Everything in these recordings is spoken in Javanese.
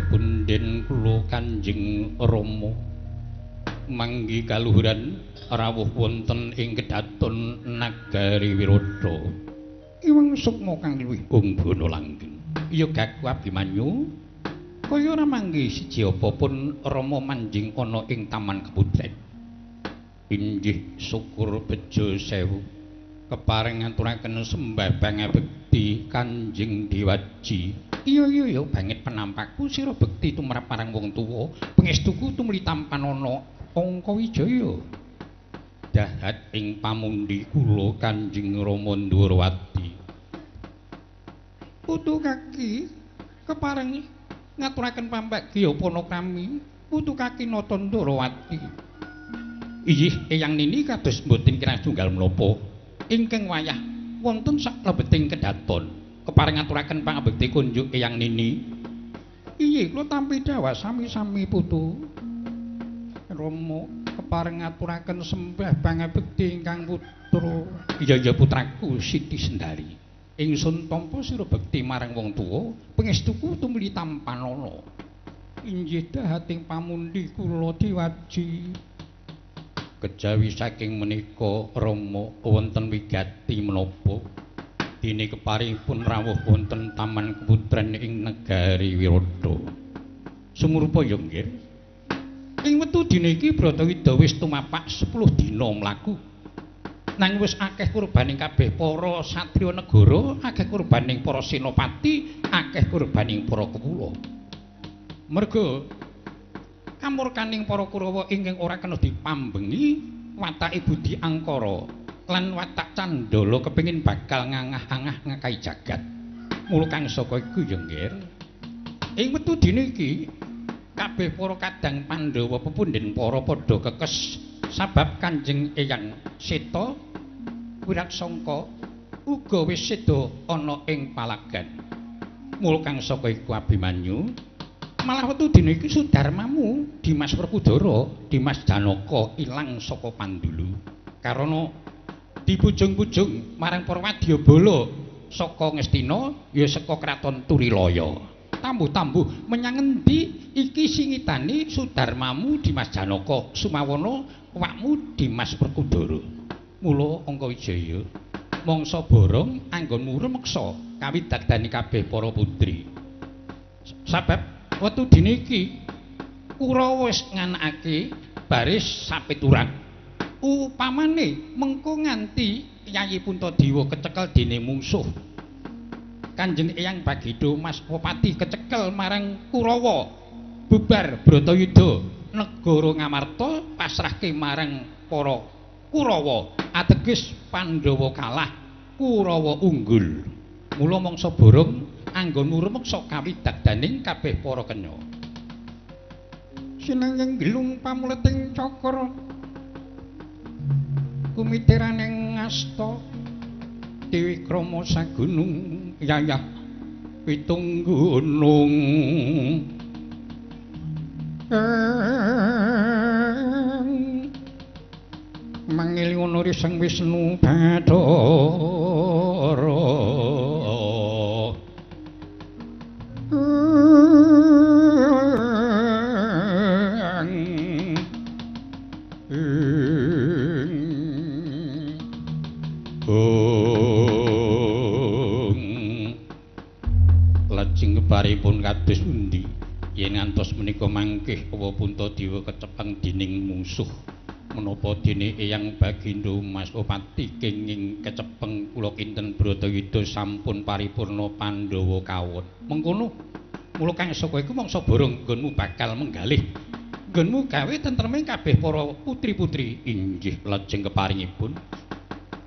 Pepunden kula Kanjeng Rama manggi kaluhuran rawuh wonten ing kedaton nagari Wirata. Iwang sukma kang luwih unggana langgeng. Iya gaku Abimanyu, kaya ora manggi siji apapun Rama manjing ana ing Taman Keputren. Inggih syukur bejo sewu kepareng ngaturaken sembah pangabekti Kanjeng Dewaji. Iya iya iya banget penampakku sira bekti tumrap marang wong tuwa, pangestuku tumuli tampanana Angkawijaya. Dahat ing pamundi kula Kanjeng Rama Ndhurawati. Putu kaki kepareng ngaturaken pambagya panakrami putu kaki nata Ndhurawati. Inggih Eyang Nini kados mboten kirang tunggal menapa ingkang wayah wonten saklebeting kedaton. Kepareng ngaturaken pangabekti kunjuk Eyang Nini. Inggih kula tampi dhawah sami-sami putu. Rama kepareng ngaturaken sembah pangabekti ingkang putra. Iya iya putraku Siti Sendari. Ingsun tampa sira bekti marang wong tuwa, pangestuku tumuli tampanana. Inggih dahating pamundi kula diwaji. Kejawi saking menika Rama wonten wigati menapa dene keparingipun rawuh wonten Taman Keputren ing negari Wirata. Sumurupa ya nggih. Ing wektu dina iki Bratawida wis tumapak 10 dina mlaku. Nanging wis akeh kurbaning kabeh para satriya negara, akeh kurbaning para senopati, akeh kurbaning para kepula. Merga kamurkaning para Kurawa ingkang ora kena dipambengi watake budi angkara lan watak candala kepengin bakal ngangah-angah ngakai jagat. Mula kang saka iku ya nggih. Ing wektu dina iki kabeh para kadang Pandhawa pepundhen para padha kekes sabab Kanjeng Eyang Seta Wiratsangka uga wis seda ana ing palagan. Mula kang saka iku Abimanyu, malah wektu dina iki Sudarmamu Dimas Werkudara, Dimas Janaka ilang saka Pandulu karana dipujung-pujung marang para wadyabala saka Ngastina ya saka kraton Turilaya. Tambuh-tambuh menyang endi iki singitane Sudarmamu Dimas Janaka Sumawana awakmu Dimas Werkudara. Mula Angkawijaya mangsa borong anggonmu rumeksa kawidadani kabeh para putri. Sabab wektu dina iki Kurawa wis nganakake baris sapituran. Upamane mengko nganti Yayi Puntadewa kecekel dening mungsuh, Kanjeng Eyang Bagindha Mas Wopati kecekel marang Kurawa, bubar Bratayuda negara Ngamarta pasrahke marang para Kurawa, ateges Pandhawa kalah, Kurawa unggul. Mula mangsa borong anggonmu rumeksa kawidadaning kabeh para kenya. Sinengyeng gelung pamuleting cakra kumitiraning ngasta Dewi Krama sagunung yayah pitung gunung. Mangiling Sang Wisnu Bathara. Lajeng keparipun kados pundi yen ngantos menika mangkih Uwa Puntadewa kecepeng dening mungsuh? Menapa dene Eyang Bagindo Mas Opati kenging kecepeng kula kinten Bratayuda sampun paripurna Pandhawa kawon. Mengkono mula kang saka iku mangsa borong nggonmu bakal menggalih. Nggonmu gawe tentreming kabeh para putri-putri. Inggih lajeng keparingipun.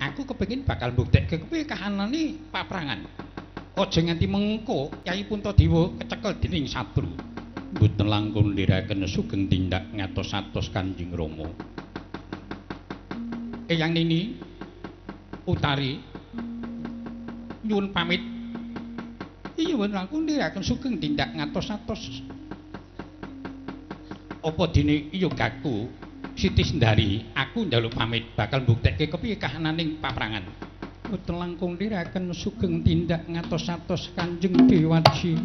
Aku kepengin bakal mbuktekke kepiye kahanane paprangan. Aja nganti mengko Kyai Puntadewa kecekel dening satru. Mboten langkung ndherekaken sugeng tindak ngatos-atos Kanjeng Rama. Eyang Nini Utari nyuwun pamit. Iya mboten langkung ndherekaken sugeng tindak ngatos-atos. Apa dene iya gaku Siti Sendari, aku njaluk pamit bakal mbuktekke kepiye kahananing paprangan. Mboten langkung ndherekaken sugeng tindak ngatos-atos Kanjeng Dewaji.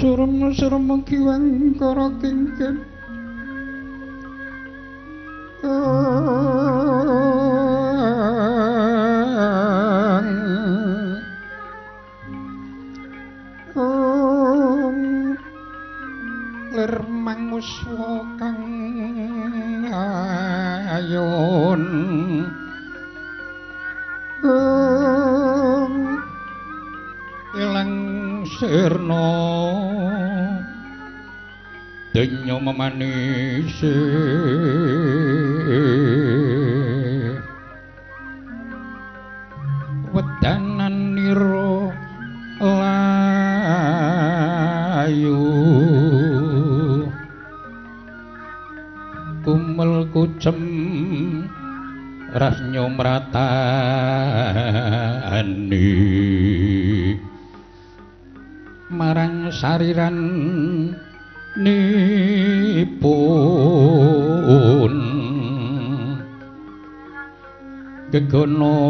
Surem-surem kiwang kara kingkin lir manguswa kang ayun ilang sirna donya memanise wedanan nira layu kumel kucem rasnya mratani marang sariran nipun gegono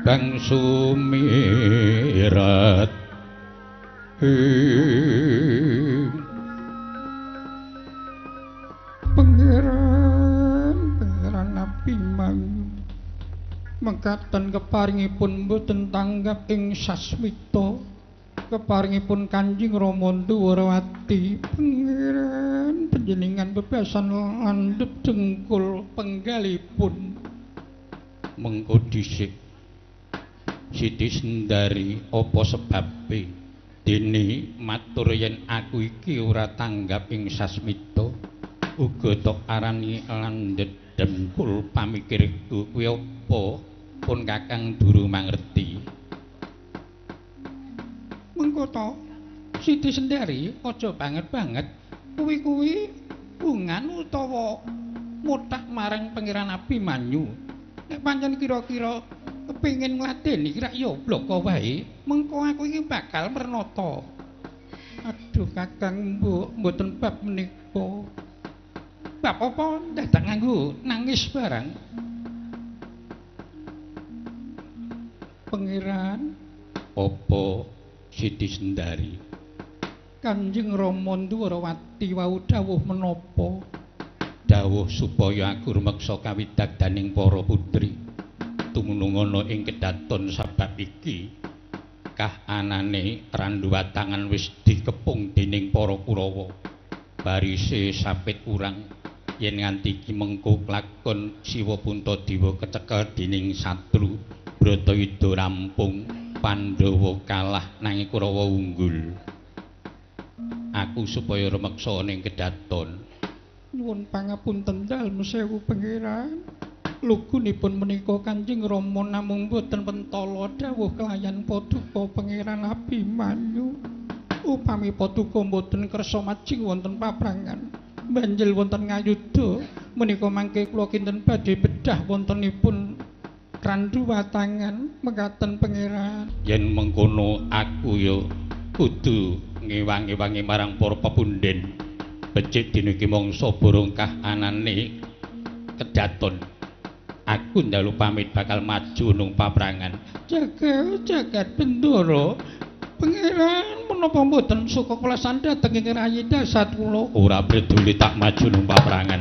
bangsu mirat Pangeran Pangeran Abimanyu mekaten keparingipun mboten tanggap ing sasmita keparingipun Kanjeng Rama Ndhuwarawati. Pangeran panjenengan bebasan landhep dengkul penggalipun. Mengko dhisik Siti Sendari apa sebabe dene matur yen aku iki ora tanggap ing sasmita uga tok arani landhep dengkul pamikirku kuwi apa pun Kakang durung mangerti. Mengko to Siti Sendari aja banget-banget kuwi-kuwi bungan utawa muthak marang Pangeran Abimanyu. Nek pancen kira-kira kepengin ngladeni kira ya bloko wae, mengko aku iki bakal mernata. Aduh Kakang mbok mboten bab menika. Bab apa dadak nganggo nangis barang. Pangeran apa Siti Sendari? Kanjeng Rama Ndhuwarawati wau dawuh menapa? Dawuh supaya aku rumeksa kawidagdaning para putri tumunung ana ing kedaton sabab iki kahanane Randuwatangan wis dikepung dening para Kurawa. Barise sapit urang yen nganti iki mengko klakon Siwa Puntadewa kecekel dening satru Bratayuda rampung, Pandhawa kalah nanging Kurawa unggul. Aku supaya rumeksa ning kedaton. Nyuwun pangapunten dalem sewu Pangeran. Lugunipun menika Kanjeng Rama namung boten pentala dawuh kelayan paduka Pangeran Abimanyu. Upami paduka boten kersa majing wonten paprangan, banjel wonten ngayuda menika mangke kula kinten badhe bedah wontenipun Randuwatangan mekaten Pangeran. Yen mengkono aku ya kudu ngewangi-wangi marang para pepunden. Becik dina iki mangsa borong kahanane kedaton. Aku ndalu pamit bakal maju nang paprangan. Jaga jagat bendara Pangeran menapa mboten suka kula sandha dhateng ing rayi dasat kula. Ora peduli tak maju nang paprangan.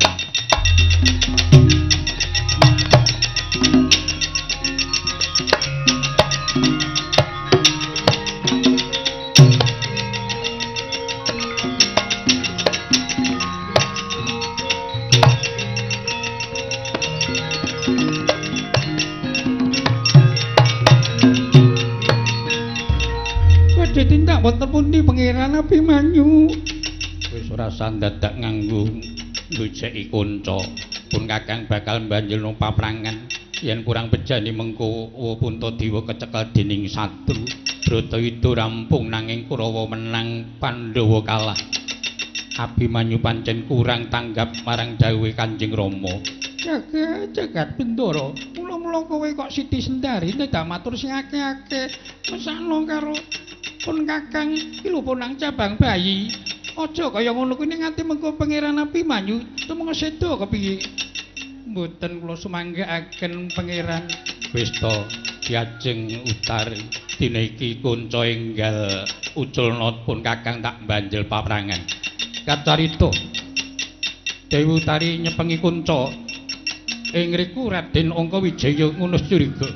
Badhe tindak wonten pundi Pangeran Abimanyu? Wis ora sandadak nganggo ngojeki kanca. Pun Kakang bakal mbanjul nang paprangan. Yen kurang bejani mengko Puntadewa kecekel dening satru. Bratayuda rampung nanging Kurawa menang, Pandhawa kalah. Abimanyu pancen kurang tanggap marang dawuhe Kanjeng Rama. Jagat jagat Bendara, mula-mula kowe kok Siti Sendari dadak matur sing akeh-akeh. Mesakno karo pun Kakang iki lho ponang cabang bayi. Aja kaya ngono kuwi ning ati mengko Pangeran Abimanyu tumengko seda kepiye. Mboten kula sumanggaaken Pangeran. Wis to, Diajeng Utari, dina iki kanca enggal uculna pun Kakang tak banjel paprangan. Kacarita Dewi Utari nyepengi kunca. Ing ngriku Raden Angkawijaya ngunus curiga.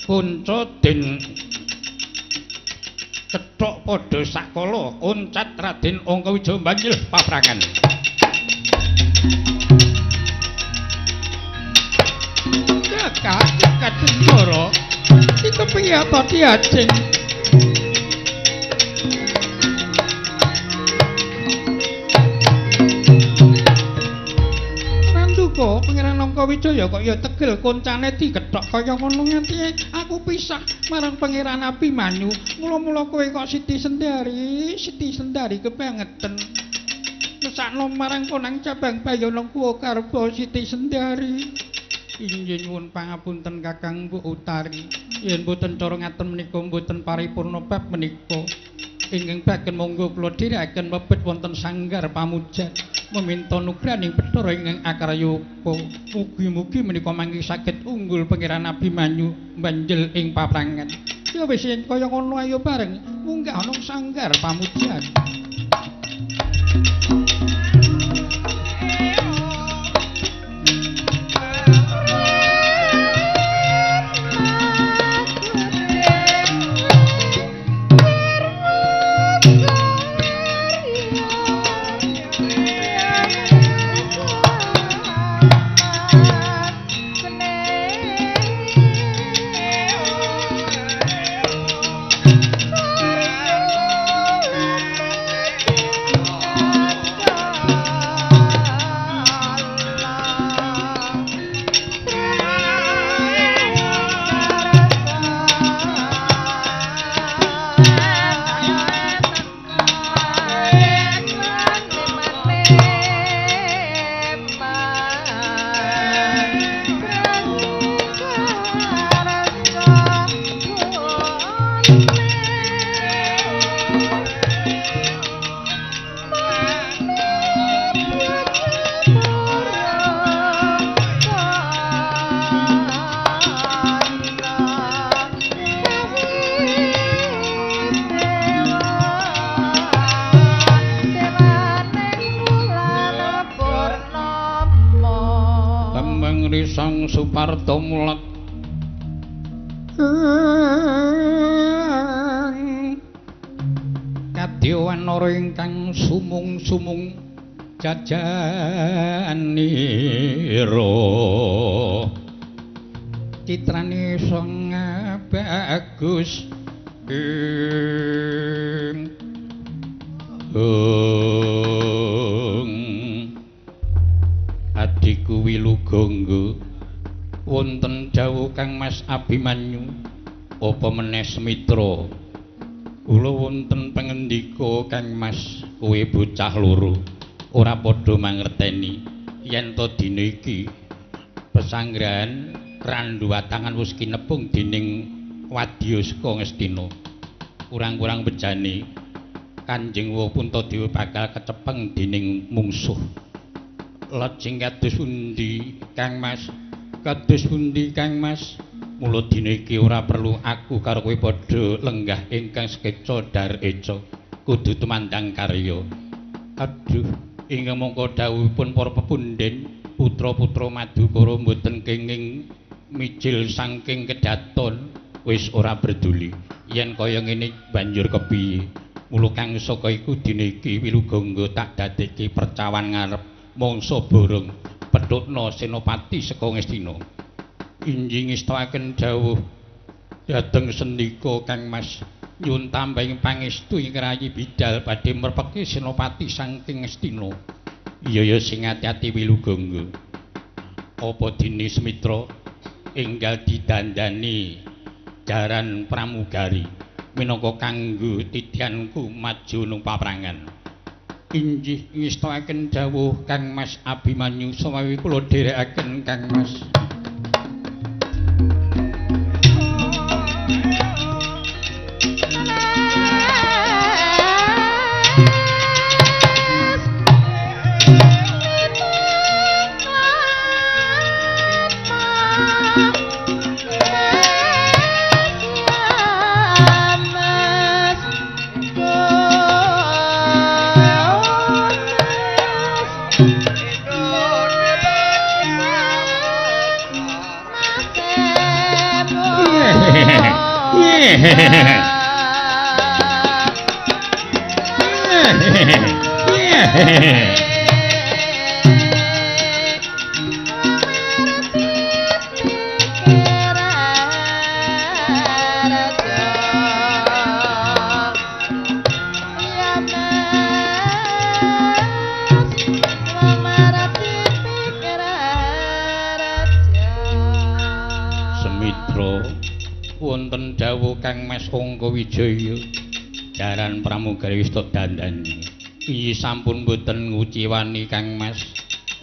Kunca den kethok padha sakala oncat Raden Angkawijaya banjel paprangan. Jagat jagat Bendara, iki kepiye ta Diajeng? Randuka Pangeran Angkawijaya kok ya tegel koncane dikethok kaya ngono nganti aku pisah marang Pangeran Abimanyu. Mula-mula kowe kok Siti Sendari, Siti Sendari kebangeten. Mesakno marang konang cabang Bayana kuwa karba Siti Sendari. Inggih nyuwun pangapunten Kakang Bu Utari. Yen boten cara ngaten menika mboten paripurna bab menika. Ingkang baken monggo kula dherekaken mlebet wonten sanggar pamujan meminta nugraning Bathara ingkang akaryoga. Mugi-mugi menika mangke saged unggul Pangeran Abimanyu mbanjel ing paprangan. Ya wis yen kaya ngono ayo bareng munggah ana sanggar pamujan. Suparto mulak kadya wanara ingkang sumung-sumung jajanira citrane sanga bagus ing adhiku Wilugangga wonten dawuh Kang Mas Abimanyu apa meneh Smitra kula wonten pangendika Kang Mas kowe bocah loro ora padha mangerteni yen to dina iki pesanggrahan Randuwatangan wis kinepung dening wadya saka Ngastina kurang-kurang bejane Kanjeng Puntadewa bakal kecepeng dening mungsuh. Lajeng kados pundi Kang Mas? Kados pundi Kang Mas? Mula dina iki ora perlu aku karo kowe padha lenggah ingkang sekeca dareca kudu tumandang karya. Aduh, ingkang mongko dawuhipun para pepundhen putra-putra Madukara mboten kenging mijil saking kedaton wis ora berduli. Yen kaya ngene banjur kepiye? Mula kang saka iku dina iki Wilugangga tak dadekke percawan ngarep mangsa borong petukna senopati saka Ngastina. Injing ngestakaken dawuh dhateng sendika Kang Mas Nyuwun tambahing pangestu ing rayi bidal badhe merpeki senopati saking Ngastina. Iya ya sing ati-ati Wilugangga. Apa dene Smitra enggal didandani jaran pramugari minangka kanggo titianku maju nang paprangan. Inggih ngestakaken dawuh Kang Mas Abimanyu sawawi kula dherekaken Kang Mas. Semitra wonten dawuh Kang Mas Angkawijaya jaran pramugari wis tok dandani. Iyi sampun mboten nguciwani Kang Mas.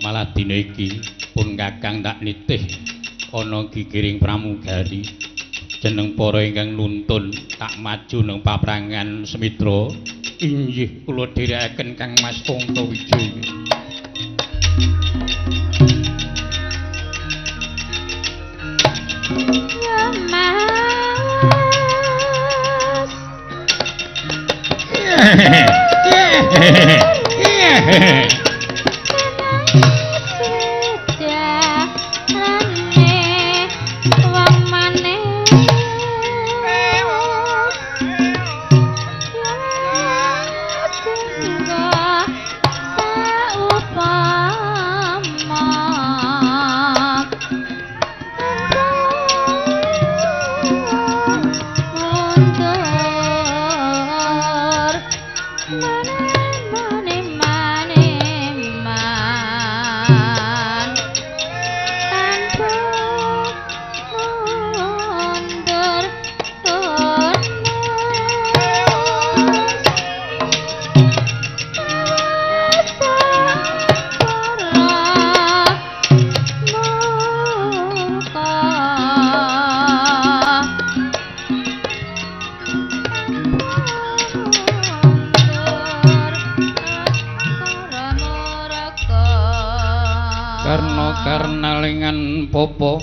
Malah dina iki pun Kakang tak nitih ana gigiring pramugari. Jeneng para ingkang nuntun tak maju nang paprangan Semitra. Inggih kula dherekaken Kang Mas Angkawijaya. Karnalingan popo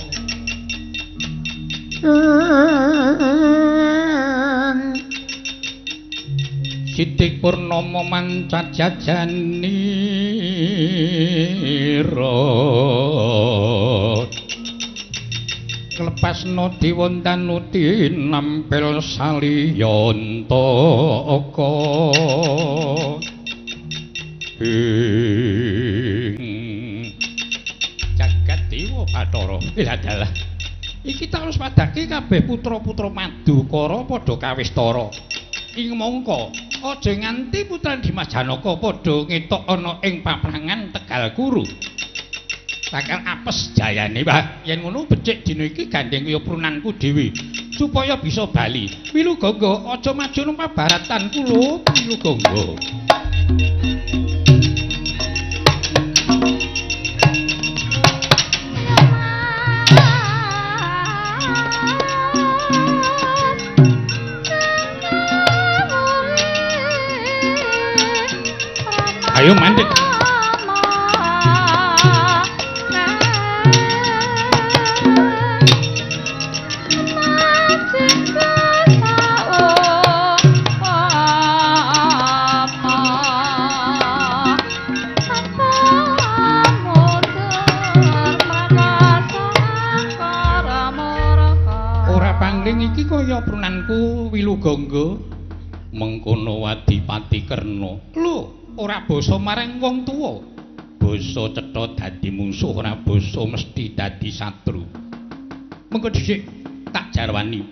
Sidik Purnomo manca jajanira Klepasno diwontanu tinampil saliyantaka Jagat Dewa Bathara. Dalah. Iki tak wis padake kabeh putra-putra Madukara padha kawistara. Ing mangka aja nganti putra Dimas Janaka padha ngetok ana ing paprangan Tegal Kuru. Bakal apes jayane. Wah, yen ngono becik dina iki gandeng kaya prunanku dhewe supaya bisa bali. Wilugangga aja maju nang pabaratanku lho, Wilugangga. Ayo mandek. Ora pangling iki kaya prunanku Wilugangga mengkono Wadipati Karna. Lho, ora basa marang wong tuwa. Basa cetha dadi mungsuh, ora basa mesti dadi satru. Mengko dhisik tak jarwani.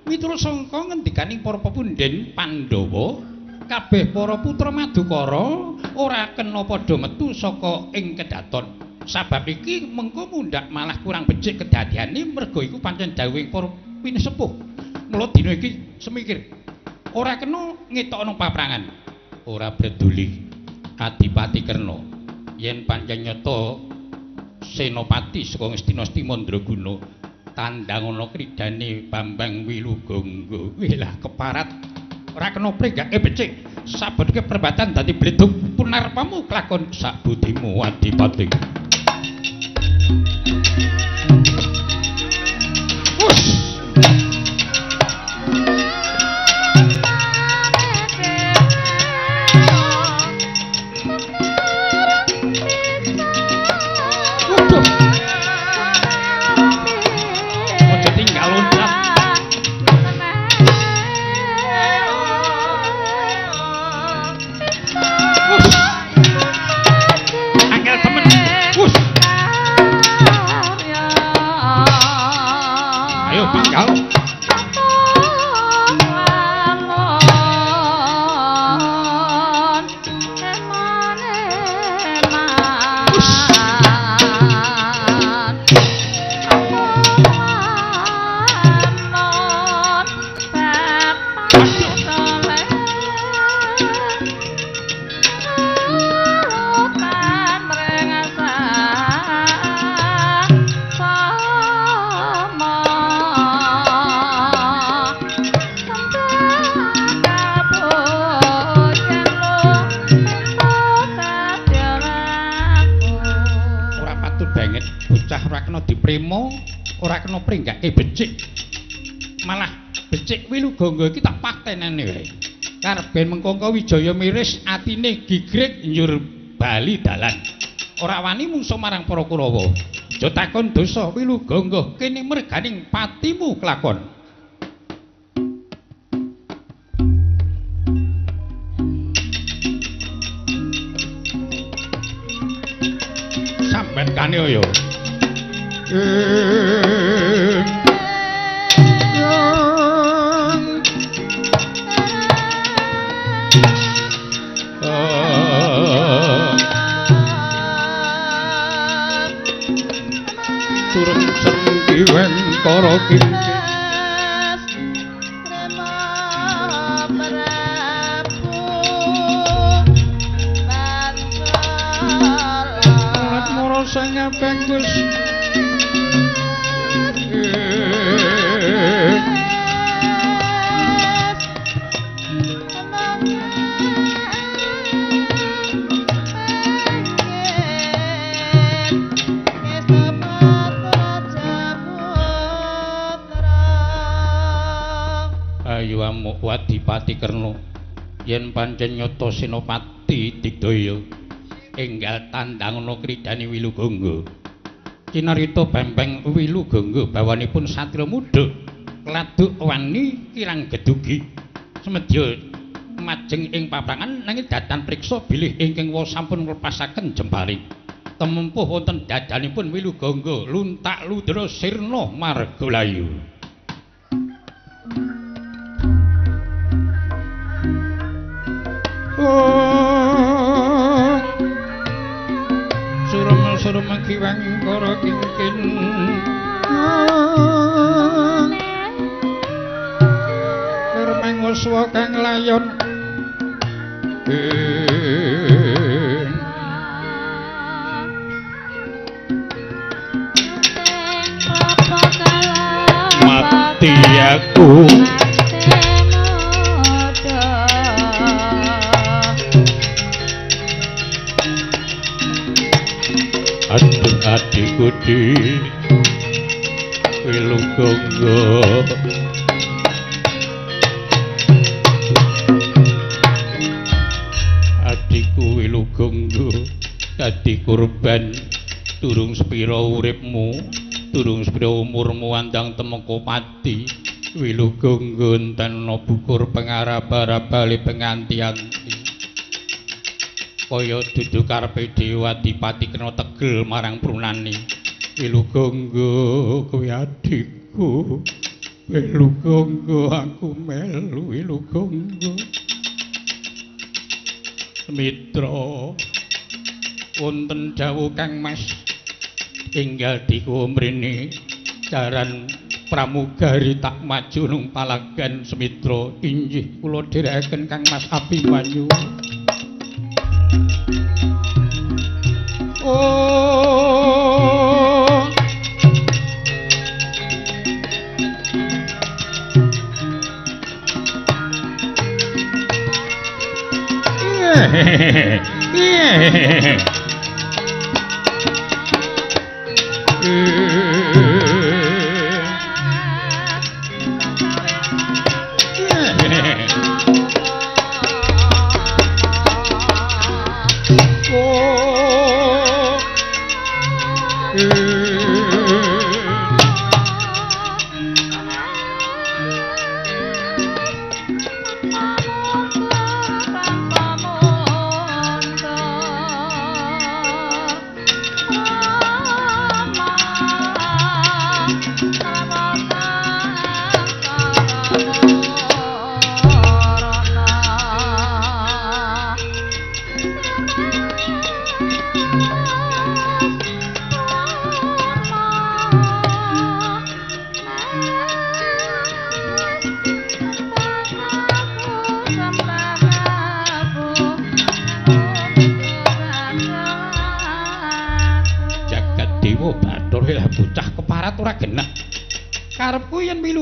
Miturut sangka ngendikaning para pepundhen Pandhawa, kabeh para putra Madukara ora kena padha metu saka ing kedaton. Sabab iki mengko mundhak malah kurang becik kedadiane merga iku pancen dawuhing para pinesepuh. Mula dina iki semikir ora kena ngetokno paprangan. Ora preduli Adipati Karna yen pancen nyata senopati saka Ngastina Mandraguna tandang ana kridane Bambang Wilugangga. Wih lah keparat ora kena prenggake becik. Sabetke perbatan dadi bledug punarpamu klakon sabudimu Adipati. Ora kena pringgake becik. Malah becik Wilugangga iki tak patenane wae. Karben mengko Wijaya miris atine gigrik njur bali dalan. Ora wani mungsuh marang para Kurawa. Aja takon dosa Wilugangga kene merganing patimu klakon. Sampeyan kane yo. Surem kiweng para kinki mulat mara sang bagus. Ayo amuk Adipati Karna yen pancen nyata senopati digdaya enggal tandang ana kridane Wilugangga. Cinarita Bambang Wilugangga bawanipun satria muda kladuk wani kirang gedugi semedya majeng ing paprangan nanging datan priksa bilih ingkang wau sampun nglepasaken jempare. Temempuh wonten dadanipun Wilugangga luntak ludra sirna margalayu. Surem-surem kiweng kara kingkin Lermeng waswa kang layon Mati aku. Aduh adikku di Wilugangga adikku Wilugangga dadi korban durung sepira uripmu durung sepira umurmu andang temeka pati Wilugangga enteno bukur pengarap-arap bali penganti-anti kaya dudu karepe dhewe Adipati kena tegel marang prunane. Wilugangga kowe adikku. Wilugangga aku melu Wilugangga. Mitra wonten dawuh Kang Mas enggal diku mrene jaran pramugari tak maju nang palagan. Semitra inggih kula dherekaken Kang Mas Abimanyu. Oh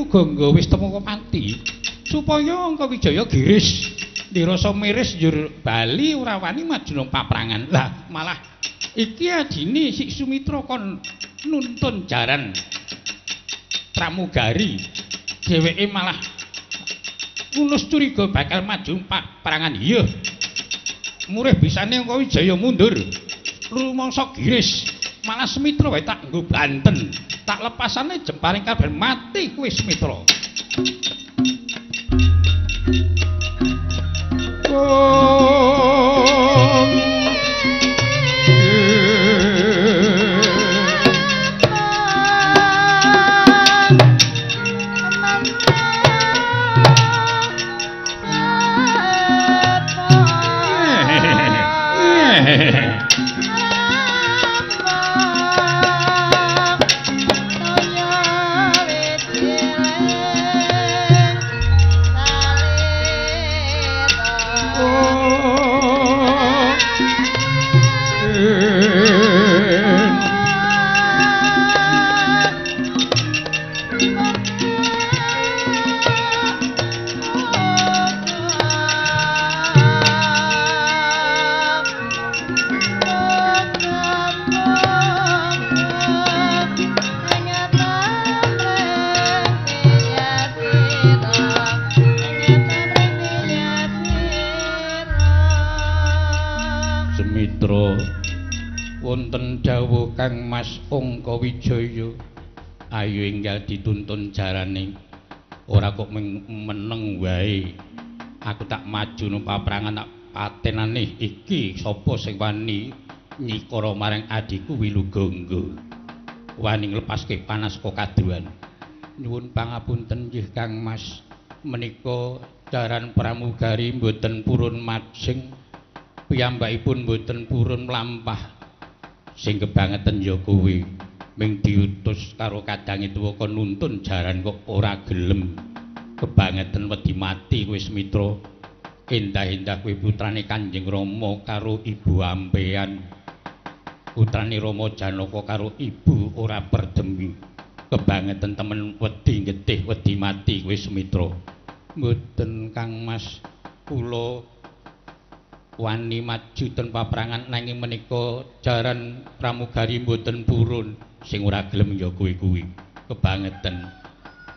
Gangga wis temoko pati supaya Angkawijaya giris dirasa miris njur bali ora wani maju nang paprangan. Lah malah iki adine Sik Sumitra kon nuntun jaran pramugari, dheweke malah ngunus curiga bakal maju paprangan. Iya murih bisane Angkawijaya mundur rumangsa giris, malah Sumitra wae tak nggo banten, tak lepasane jemparing kabar mati kowe Sumitra. Wonten dawuh Kang Mas Angkawijaya, ayo enggal dituntun jarane, ora kok meneng wae. Aku tak maju nang paprangan tak patenane iki sapa sing wani nyikara marang adhiku Wilugangga, wani nglepaske panas kok kaduan. Nyuwun pangapunten nggih Kang Mas, menika jaran pramugari mboten purun majeng, piyambakipun mboten purun mlampah. Sing kebangetan ya kowe ming diutus karo kadange tuwa kon nuntun jaran kok ora gelem. Kebangetan wedi mati kowe Smitra. Endah-endah kowe putrane Kanjeng Rama karo ibu ampean. Putrane Rama Janaka karo ibu ora perdemi. Kebangetan temen wedi getih wedi mati kowe Smitra. Mboten Kang Mas, kula wani maju ten paprangan nanging menika jaran pramugari mboten purun. Sing ora gelem ya kowe kuwi. Kebangetan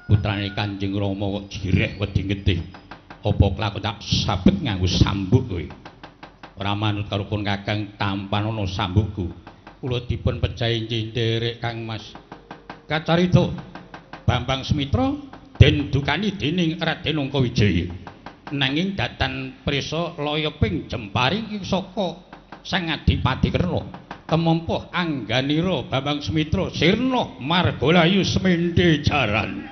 putrane Kanjeng Rama kok jireh wedi getih. Apa klaku tak sabet nganggo sambuk kowe. Ora manut karo pun Kakang tampanono sambukku. Kula dipun pejahi nderek Kang Mas. Kacarita Bambang Smitra den dukani dening Raden Angkawijaya. Nanging datan prisa loyoping jemparing saka Sang Adipati Karna temempuh angganira Bambang Smitra sirna margalayu semende jaran.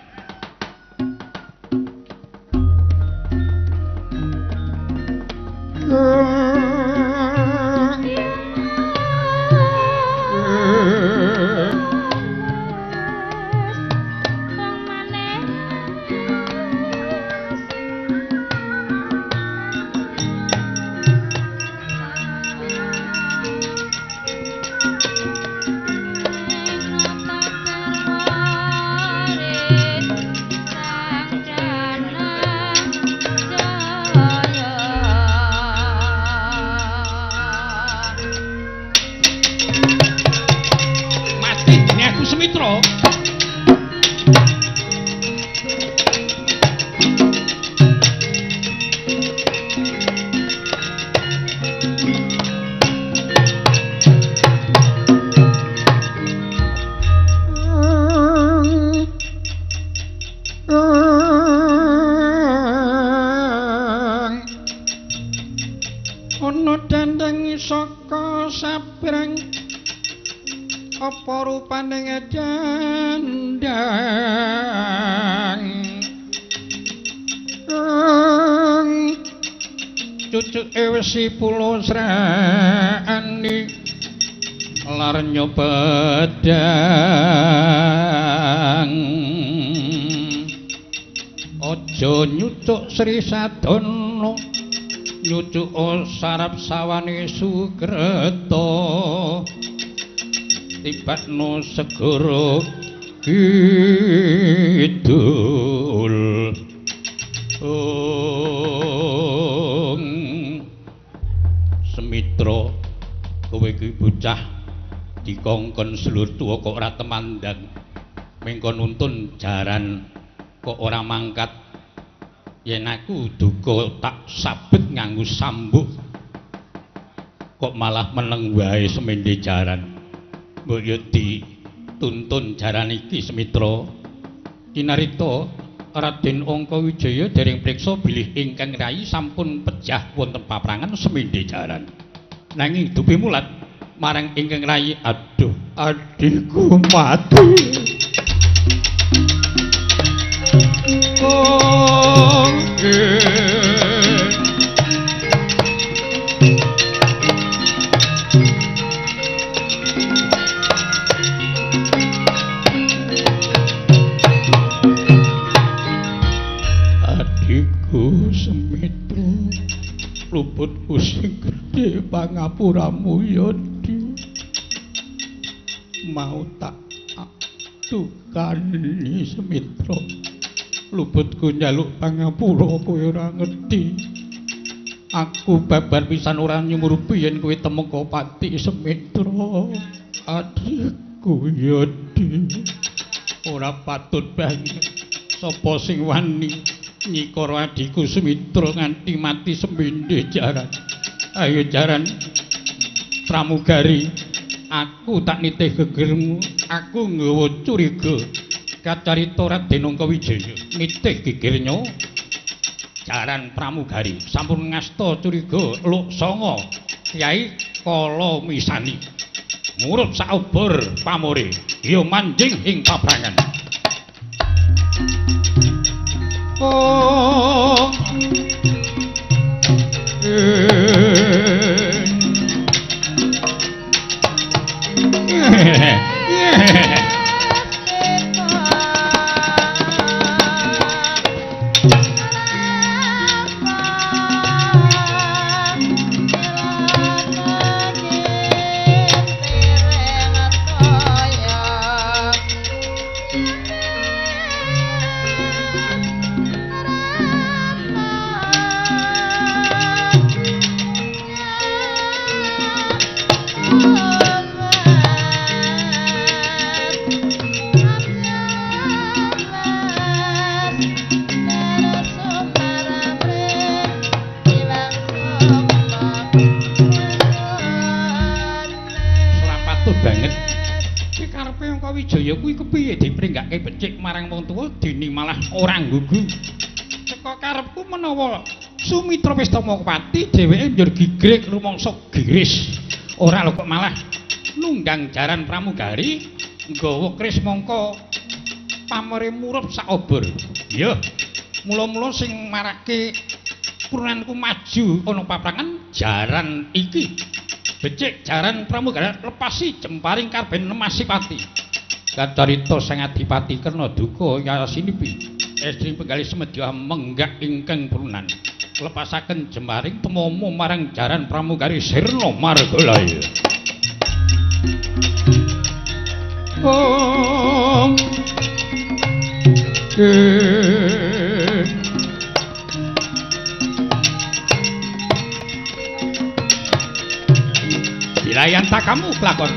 Ana dandang saka sabrang apa rupane dandang cucuke wesi pulo srani lar nyopedang aja nyucuk Sri Sadana nyucuk sarap sawane Sukreta tibakno segara kidul. Semitra kowe iki bocah dikongkon sedulur tuwa kok ora temandang mengko nuntun jaran kok ora mangkat yen aku duka tak sabet nganggo sambuk kok malah meneng wae semende jaran. Mbok yo dituntun jaran iki Semitra. Kinarita Raden Angkawijaya dereng priksa bilih ingkang rayi sampun pejah wonten paprangan semende jaran. Nanging dupi mulat marang ingkang rayi, aduh adhiku mati. Oh, adikku Semitra, luputku sing gedhe pangapuramu ya Di. Mau tak dukani Semitra, luputku njaluk pangapura kowe ora ngerti. Aku babar pisan ora nyumurupi yen kowe temeka pati Semitra. Adikku ya Di, ora patut banget sapa sing wani nyikara adikku Sumitra nganti mati semende jaran. Ayo jaran pramugari, aku tak nitih gegermu, aku nggawa curiga kacarita Raden Angkawijaya nitih gegernya jaran pramugari sampun ngasta curiga luk sanga Kyai Kala Misani ngurut saubur pamore ya manjing ing paprangan. Oh, Wijaya kuwi kepiye dipringgake becik marang wong tuwa dene malah ora nggugu. Saka karepku menawa Sumitra wis tama pati dheweke njur gigrik rumangsa giris. Ora lho kok malah nunggang jaran pramugari nggawa kris mangka pamore murup saobor. Ya, mula-mula sing marake purnanku maju ana paprangan jaran iki. Becik jaran pramugari lepasi jemparing karben nemasi pati. Kacarita sang adipati Karna duka yasinipi estri penggalih semedya menggak ingkang prunan lepasaken jemaring temomo marang jaran pramugari sirna margalaya. Oh, dilayan tak kamu pelakon.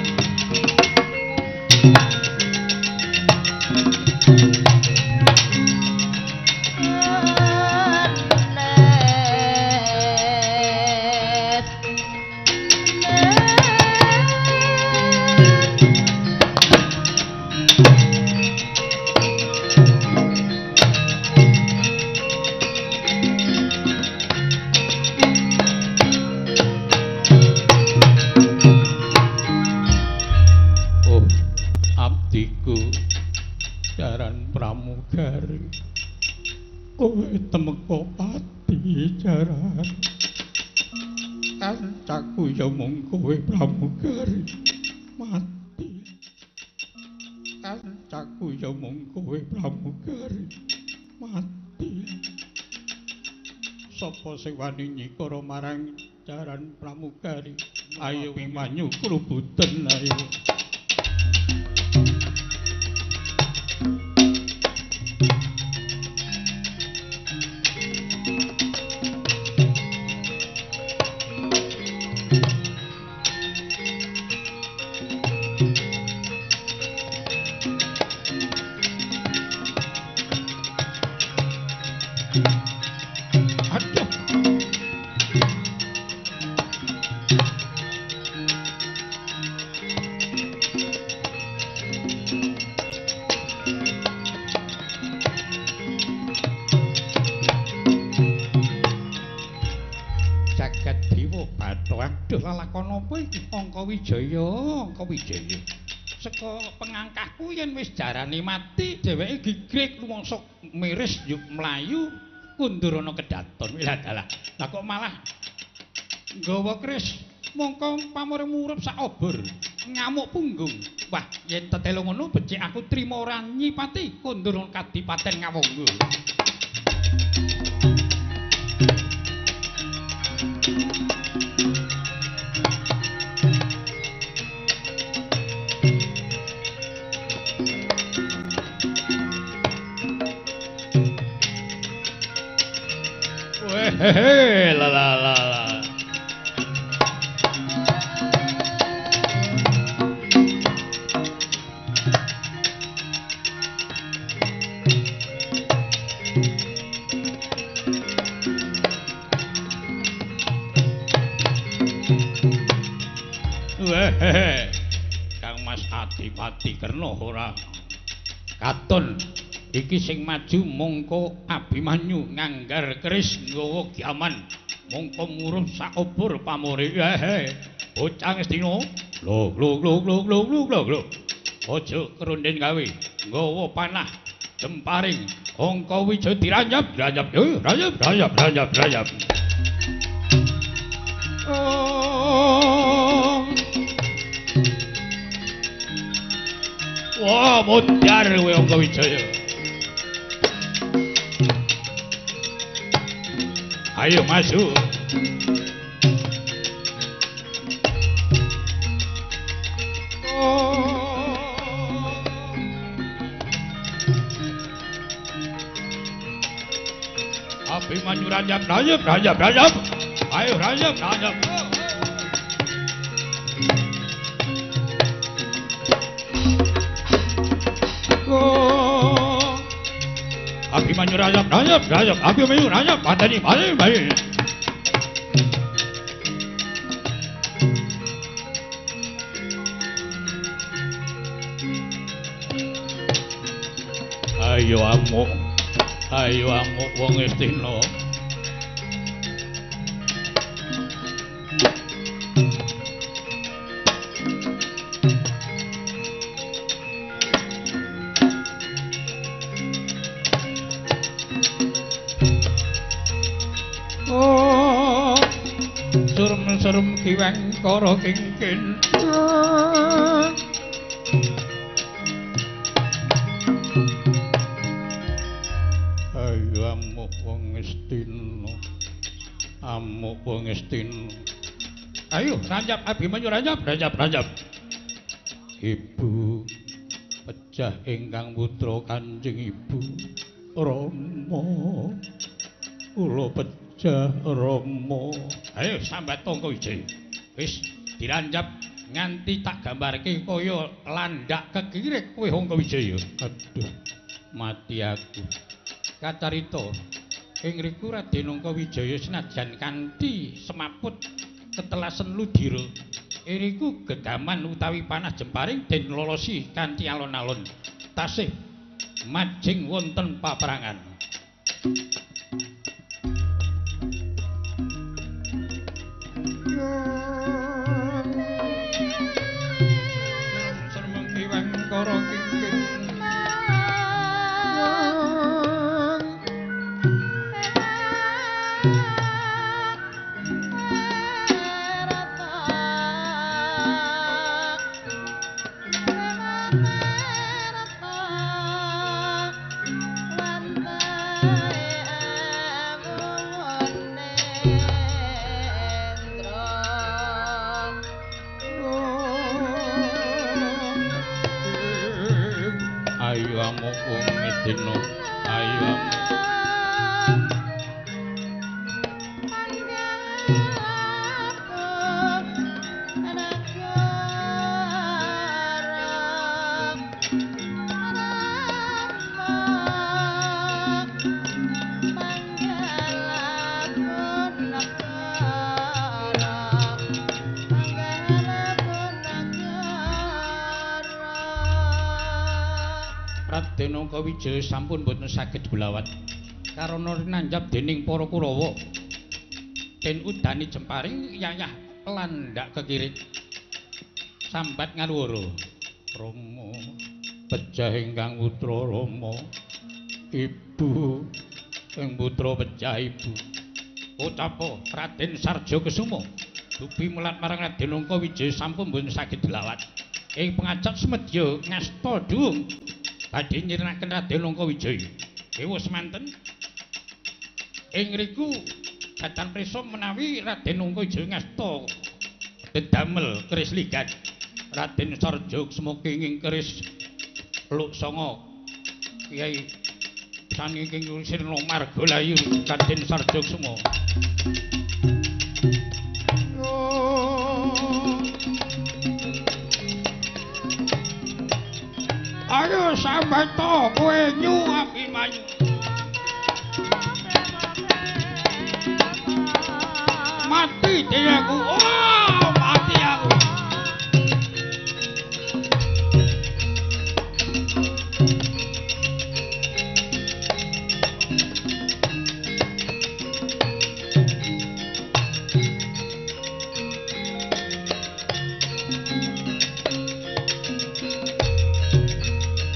Temeka pati jaran. Kancaku ya mung kowe pramugari mati. Kancaku ya mung kowe pramugari mati. Sapa sing wani nyikara marang jaran pramugari? Ayo Wimanyu krubuten ayo. Wijaya, Angka Wijaya. Saka pengangkahku yen wis jarane mati, dheweke gigrik rumangsa miris yuk mlayu kundur ana kedaton. Lah dalah. Lah kok malah nggawa keris mongko pamore murup sak obor, ngamuk punggung. Wah, yen tetelo ngono becik aku trima ora nyipati kundur ana kadipaten Ngawangga. Hehe, la la la la. Wehehe. Kang Mas Adipati Karna ora katon. Iki sing maju mongko Abimanyu nganggar keris nggawa gaman mongko murup saobor pamore. Hehe. Bocah Ngastina. Lho lho lho lho lho lho lho. Aja kerunden gawe nggawa panah jemparing Angka Wijaya diranjap ranjap ranjap ranjap ranjap ranjap. Wah, modar kowe Angka Wijaya. Ayo masuk. Abimanyu ranjap, ranjap, ranjap, ranjap. Ayo ranjap, ranjap. Abimanyu ranjap, ranjap, ranjap. Abimanyu ranjap, pateni, pateni, pateni. Ayo amuk, ayo amuk wong Ngastina. Oh, surem-surem kiweng kara kingkin. Ayo amuk wong Ngastina, amuk wong Ngastina. Ayo ranjap Abimanyu ranjap, ranjap, ranjap. Ibu pejah ingkang putra Kanjeng Ibu Rama. Kula pejah Rama. Ayo sambat Angka Wijaya. Wis diranjap nganti tak gambarke kaya landak kekirik kowe Angka Wijaya. Aduh, mati aku. Kacarita ing riku Raden Angka Wijaya senajan kanthi semaput ketelasen ludira, iriku gegaman utawi panah jemparing den lolosi kanthi alon-alon tasih majing wonten paperangan. Raden Angkawijaya sampun boten saged gulawat karana rinanjap dening para Kurawa. Den udani jemparing yayah landhak kekirik. Sambat ngaluwara. Rama pejah ingkang putra Rama. Ibu ing putra pejah ibu. Ucapa Raden Sarja Kesuma dupi mulat marang Raden Angkawijaya sampun boten saged dilawat. Ing pangajap semedya ngasta dhuwung badhe nyirnaken Raden Angkawijaya. Ewa semanten ing riku datan prisa menawi Raden Angkawijaya ngasta dedamel keris ligat. Raden Sarja Kesuma kenging keris Luk Sanga Kyai saking sirna margalayu Raden Sarja Kesuma. Ayo sambato kowe nyu Abimanyu. Mati dhewe aku. Oh, mati aku.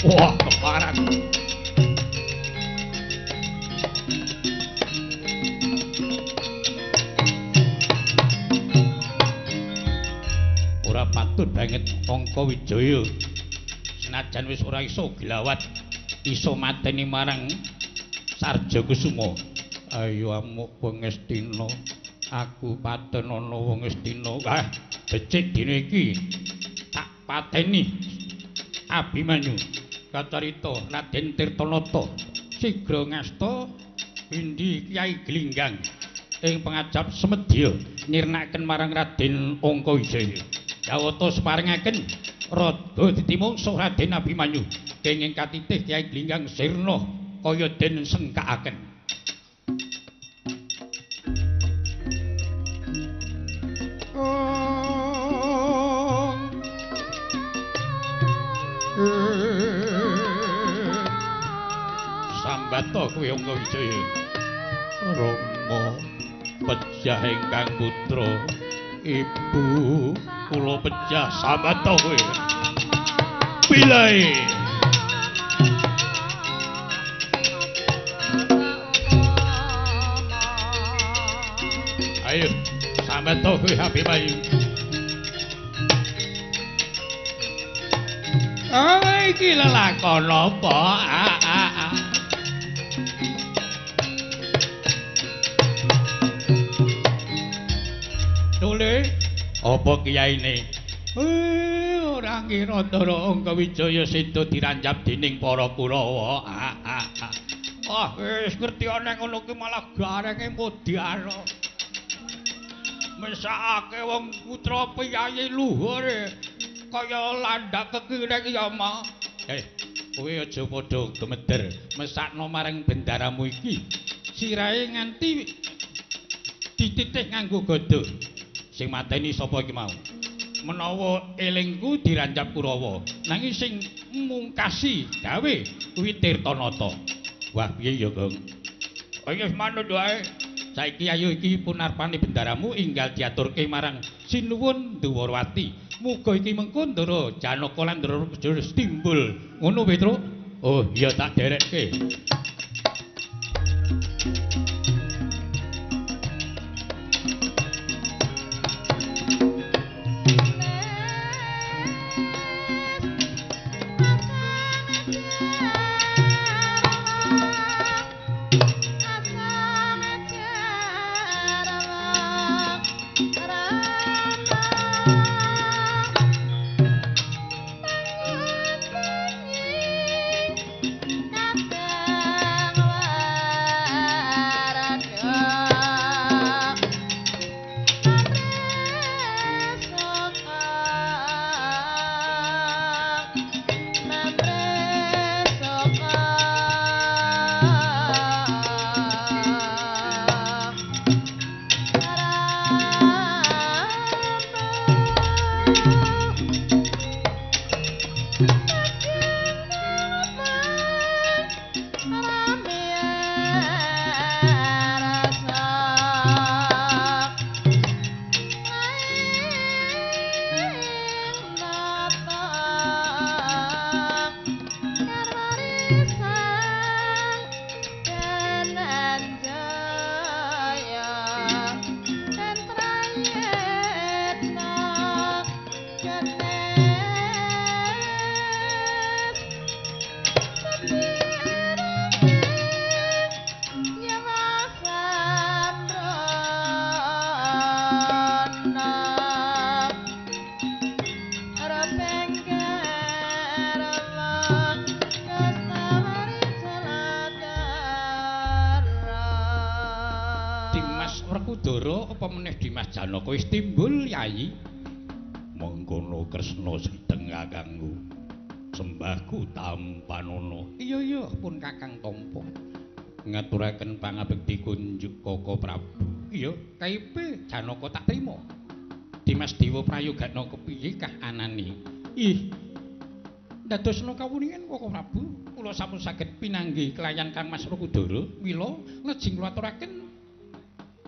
Wah, keparan. Ora patut banget Angkawijaya. Senajan wis ora iso glawat, iso mateni marang Sarja Kusuma. Ayo amuk Wengestina, aku paten ana Wengestina. Ah, becik dina iki tak pateni Abimanyu. Kacarita Raden Tirtanata sigra ngasta pindhi Kyai Glinggang ing pangajap semedya nyirnaken marang Raden Angkawijaya. Jawata separengaken rada ditimungsuh Raden Abimanyu kenging katitih Kyai Glinggang sirna kaya den sengkakaken. Sambato kuwi Angkawijaya. Rama pejah ingkang putra, ibu kula pejah sambato kuwi. Pilae. Ayo sambato kuwi Abimanyu. Ah, iki lelakon apa? Tule, apa kiyaine? Ora ngira Ndara Angkawijaya seda diranjap dening para Kurawa. Ah, wis ngerti ana ngono ki malah garenge mudyara. Mesakake wong putra piyayi luhure kaya landak kekireng ya, Ma. Kowe aja padha gemeder, mesakno marang bendaramu iki. Sirahe nganti dititih nganggo gada. Sing mateni sapa iki mau? Menawa elingku diranjap Kurawa, nanging sing mungkasi gawe kuwi Tirtanata. Wah, piye ya, Gong? Ayo manut wae. Saiki ayo iki punarpane bendaramu enggal diaturke marang Sinuwun Dwarawati. Muga iki mengko Ndara Janaka lan Ndara Jurus timbul. Ngono, Petruk? Oh, iya tak derekke. Kadang Bocah Janaka wis timbul, Yayi. Mengkono Kresna sedeng kakangku. Sembahku tampanana. Iya iya pun Kakang tampa. Ngaturaken pangabekti kunjuk Koko Prabu. Iya, kaipe Janaka tak trima. Dimas Dewa prayogana kepiye kah anane? Ih. Dadosna kawuningan Koko Prabu, kula sampun saged pinanggih kelayan Kang Mas Werkudara, mila lejeng kula aturaken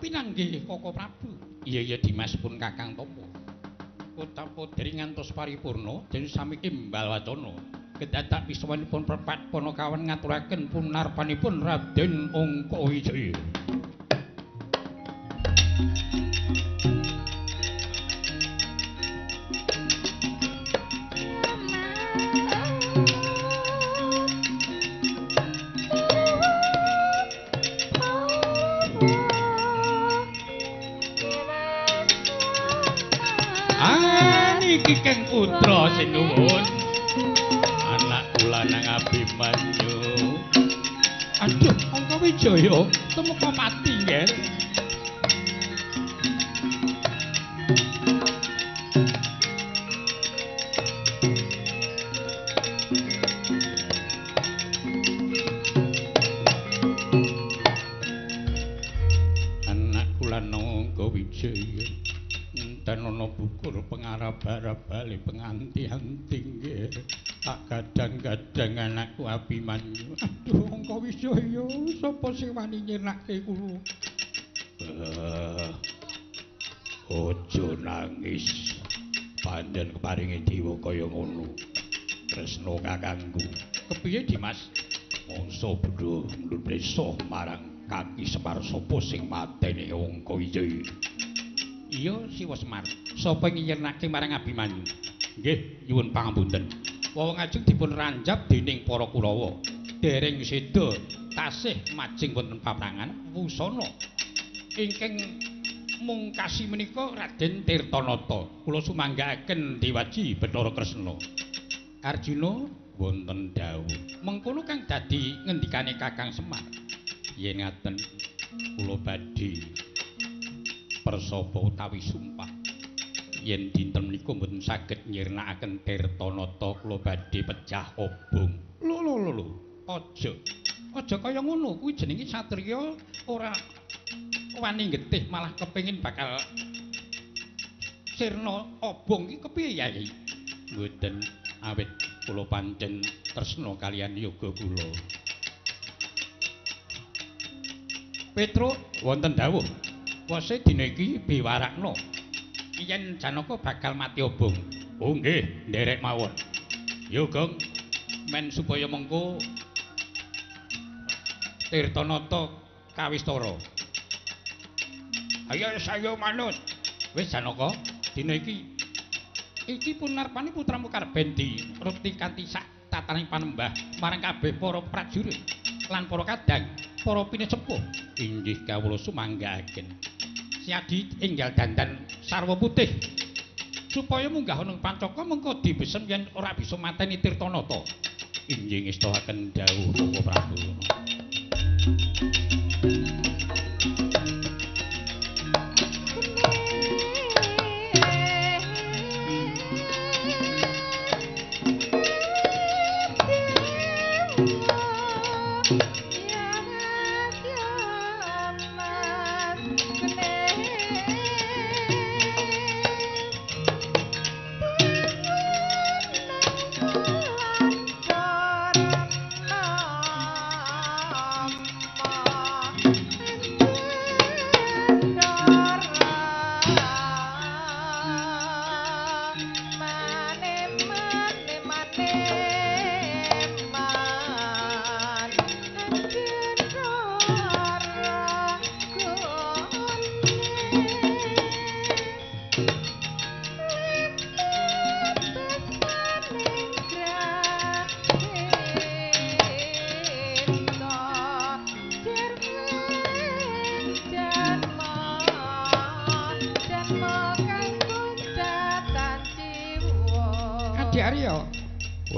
pinanggih Koko Prabu. Iya iya Dimas pun Kakang tampa. Kota Podri ngantos paripurna den sami imbal wacana. Kedadak wiswanipun prepat panakawan ngaturaken punarpanipun Raden Angkawijaya. Iki Kang Putra sinuwun. Anak kula nang Abimanyu. Aduh, Angkawijaya tumeka pati nggih. Anak kula nang Angkawijaya. Enten ana bukur pengarab-arabale penganti-anti nggih. Tak gadang-gadang anakku Abimanyu. Aduh, Angkawijaya, sapa sing wani nyirnake kula? Aja nangis. Panjen keparingi dewa kaya ngono. Kresna kakangku. Kepiye, Dimas? Mangsa bodho mlundesa marang kaki Semar sapa sing mateni Angkawijaya? Iya, Siwa Semar. Sapa ing nyirnake marang Abimanyu? Nggih, nyuwun pangapunten. Wong ajeng dipun ranjap dening para Kurawa. Dereng seda tasih majeng wonten paprangan wusana ingkang mungkasi menika Raden Tirtanata. Kula sumanggaaken Dewaji Bathara Kresna. Arjuna wonten dawuh. Mengkono kang dadi ngendikane Kakang Semar. Yen ngaten kula badhe persaba utawi sumpah yen dinten menika mboten saged nyirnakaken Tirtanata kula badhe pecah obong. Lho lho lho lho, aja. Aja kaya ngono, kuwi jenenge satriya ora wani getih malah kepengin bakal sirna obong iki kepiye Yai? Mboten, awit kula pancen tresna kaliyan yoga kula. Petruk wonten dawuh. Wase dina iki biwarakna yen Janaka bakal mati obong. Oh nggih, nderek mawon. Yo Gong, men supaya mengko Tirtanata kawistara. Ayo sayo manut. Wis Janaka, dina iki iki punarpani putramu karben dirupti kanthi sak tataning panembah marang kabeh para prajurit lan para kadang, para pinesepuh. Inggih kawula sumanggaaken. Siadi enggal dandan sarwa putih supaya munggah ana pancaka mengko dibesem yen ora bisa mateni Tirtanata. Inggih ngestohaken dawuh Bapak Prabu.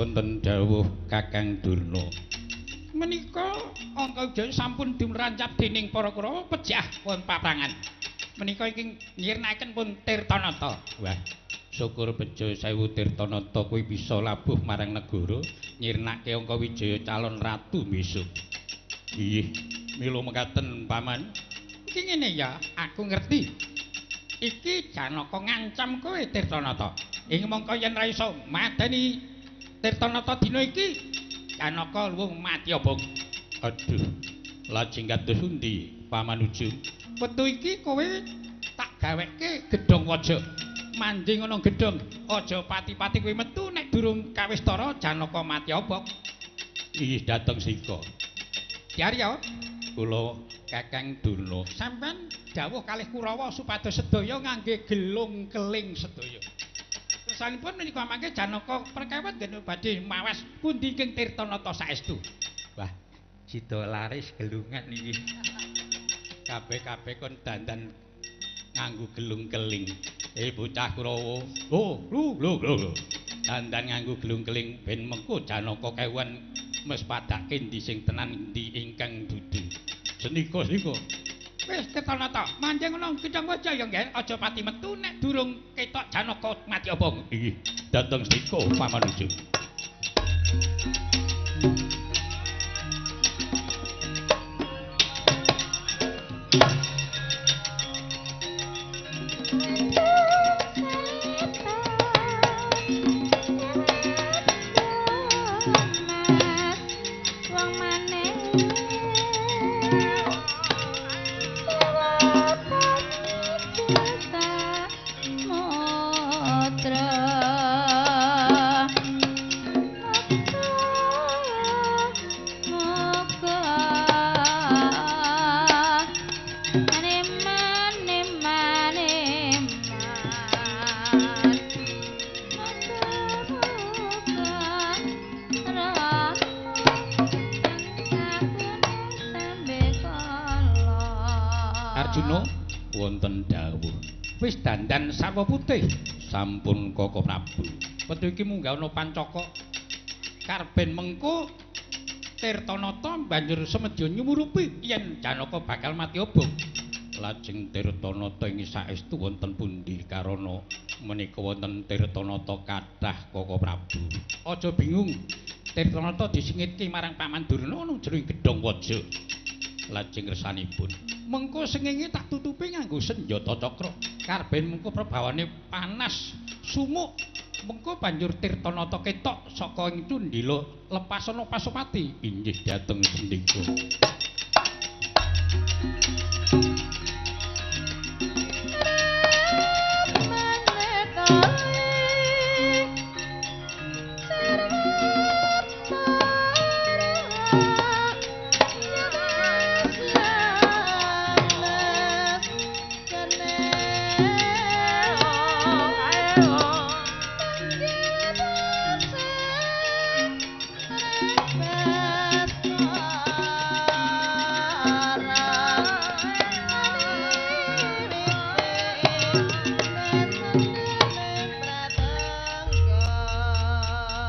Wonten dawuh Kakang Durna. Menika Angkawijaya sampun dipunrancap dening para Kurawa pejah wonten paprangan. Menika iki nyirnaken pun Tirtanata. Wah, syukur bejo sewu Tirtanata kuwi bisa labuh marang negara nyirnake Angkawijaya calon ratu besok. Inggih, mila mekaten paman. Iki ngene ya, aku ngerti. Iki Janaka ngancam kowe Tirtanata. Ing mongko yen ra iso mateni Tirtanata dina iki, Janaka luwung mati obong. Aduh, lajeng kados pundi Paman Ujung? Wektu iki kowe tak gaweke gedhong waja. Manjing ana gedhong, aja pati-pati kowe metu nek durung kawistara Janaka mati obong. Inggih dhateng sika. Ki Arya, kula Kakang Durna. Sampeyan dawuh kalih Kurawa supados sedaya ngangge gelung keling sedaya. Kesanipun menika mangke Janaka perkawat ngene badhe mawas pundi ing Tirtanata saestu. Wah, sida laris gelungan iki. Kabeh-kabeh kon dandan nganggo gelung keling. Bocah Kurawa. Oh, lho lho lho. Dandan nganggo gelung keling ben mengko Janaka kewuan mespadake endi sing tenan endi ingkang dudu. Senika snika. Wis Tirtanata, manjing ana gedhong waja ya nggih, aja pati metu nek durung ketok Janaka mati obong. Inggih, dhateng snika Paman Ujung. Arjuna wonten dawuh. Wis dandan sarwa putih sampun Koko Prabu. Wektu iki munggah ana pancaka. Karben mengko Tirtanata banjur semedya nyumurupi yen Janaka bakal mati obong. Lajeng Tirtanata ing saestu wonten pundi karana menika wonten Tirtanata kathah Koko Prabu. Aja bingung. Tirtanata disingitke marang Paman Durna ana jero ing gedhong waja. Lajeng kersanipun mengko sengenge tak tutupi nganggo senjata cakra. Karben mengko prabawane panas sumuk. Mengko banjur Tirtanata ketok saka ing cundhila lepasana Pasupati. Inggih dhateng sendika.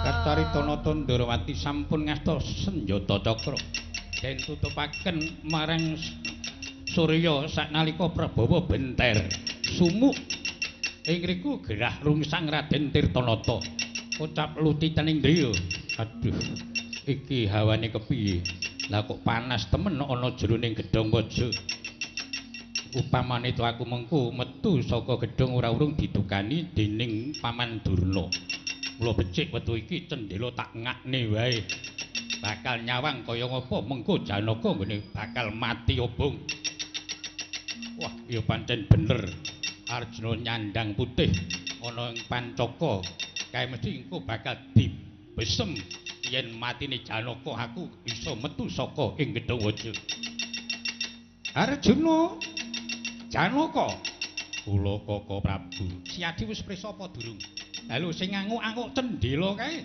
Kacarita Ndrawati sampun ngasta senjata cakra den tutupaken marang Surya saknalika Prabawa benter sumuk ing riku gerah rungsang Raden Tirtanata. Ucap lutitaning driya. Aduh, iki hawane kepiye? Lah kok panas temen ana jroning gedhong waja. Upamane to aku mengko metu saka gedhong ora urung didukani dening Paman Durna. Mula becik wektu iki cendhela tak ngakne wae. Bakal nyawang kaya ngapa mengko Janaka nggone bakal mati obong. Wah, ya pancen bener. Arjuna nyandang putih ana ing pancaka. Kae mesti engko bakal dibesem yen matine Janaka aku iso metu saka ing gedhong waja. Arjuna Janaka kula Koko Prabu. Siadi wis prisa apa durung? Lha sing nganguk-anguk cendhela kae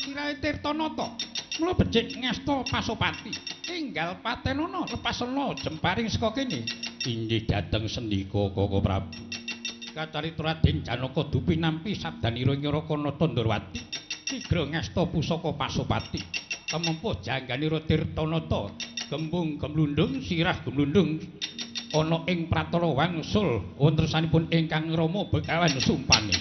sirahe Tirtanata. Mula becik ngasta Pasupati. Enggal patenono lepasana jemparing saka kene. Inggih dhateng sendika Koko Prabu. Kacarita Raden Janaka dupi nampi sabdanira ing Raka Nata Ndrawati. Sigra ngasta pusaka Pasupati. Temempuh jangganira Tirtanata, gembung gemlundung sirah gemlundung ana ing pratara wangsul wontensanipun ingkang Rama Begawan Sumpani.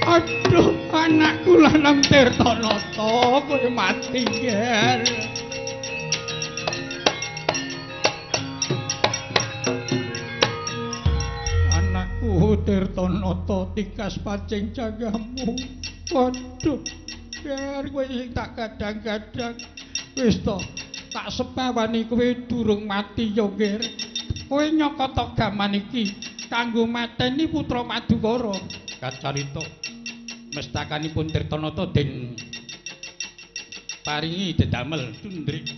Aduh, anakku lanang Tirtanata kowe mati, Ger. Anakku Tirtanata tikas pacing jagamu. Waduh, Ger, kowe sing tak kadang-kadang. Wis to, tak sepawani kowe durung mati ya, Ger. Kowe nyokot gaman iki kanggo mateni putra Madukara. Kacarita mestakanipun Tirtanata den paringi dedamel cundrik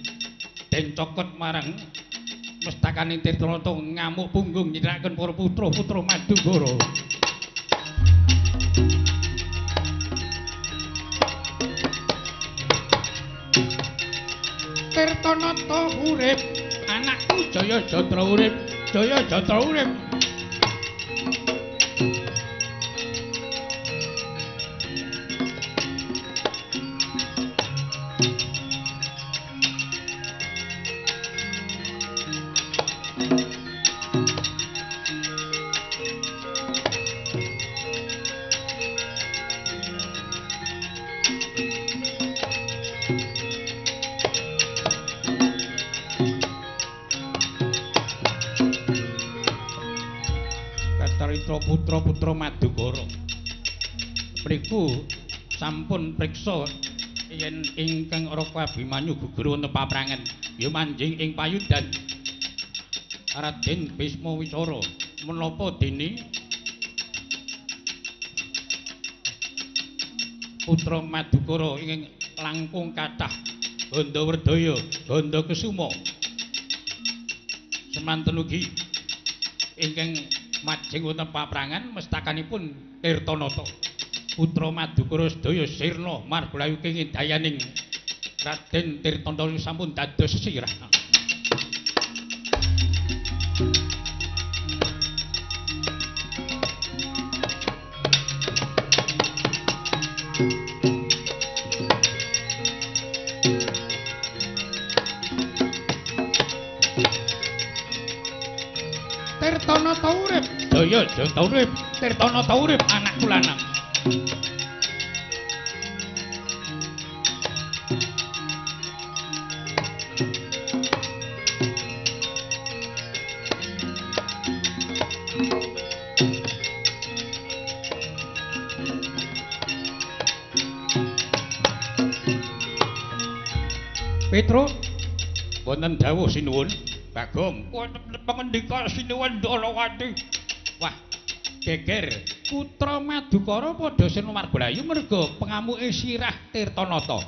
den cokot marang mestakane Tirtanata ngamuk punggung nyirakaken para putra-putra Madukara. Tirtanata urip, anakku Jaya Jatra urip, Jaya Jatra urip. Putra-putra Madukara mriku sampun priksa yen ingkang Raka Abimanyu gugur wonten paprangan ya manjing ing payudan Raden Bisma Wicara menapa dene putra Madukara ingkang langkung kathah Gandawerdaya Gandakesuma semanten ugi ingkang majeng wonten paprangan mestakanipun Tirtanata putra Madukara sedaya sirna marblayu kenging dayaning Raden Tirtanata sampun dados sirah. Tirtanata urip, Jaya Jata urip, Tirtanata urip, anakku lanang. Petro, wonten dawuh sinuwun. Bagong, wonten pangendika sinuwun Ndalawati. Wah, geger putra Madukara padha sirna marblayu merga pengamuke sirah Tirtanata.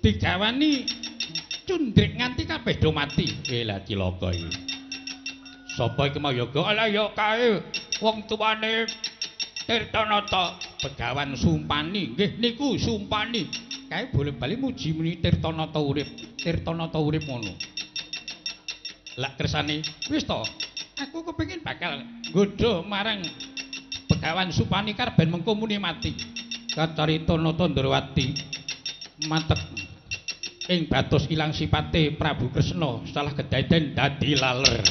Digawani cundrik nganti kabeh do mati. Lah cilaka iki. Sapa iki mau yoga? Alah ya kae wong tuane Tirtanata, Begawan Sumpani. Nggih niku Sumpani. Kae boleh-bali muji muni Tirtanata urip, Tirtanata urip ngono. Lah kersane wis to, aku kepengin bakal nggodha marang Begawan Supani karben mengko muni mati. Kacarita Nata Ndrawati matek ing batos ilang sipate Prabu Kresna salah kedaden dadi laler.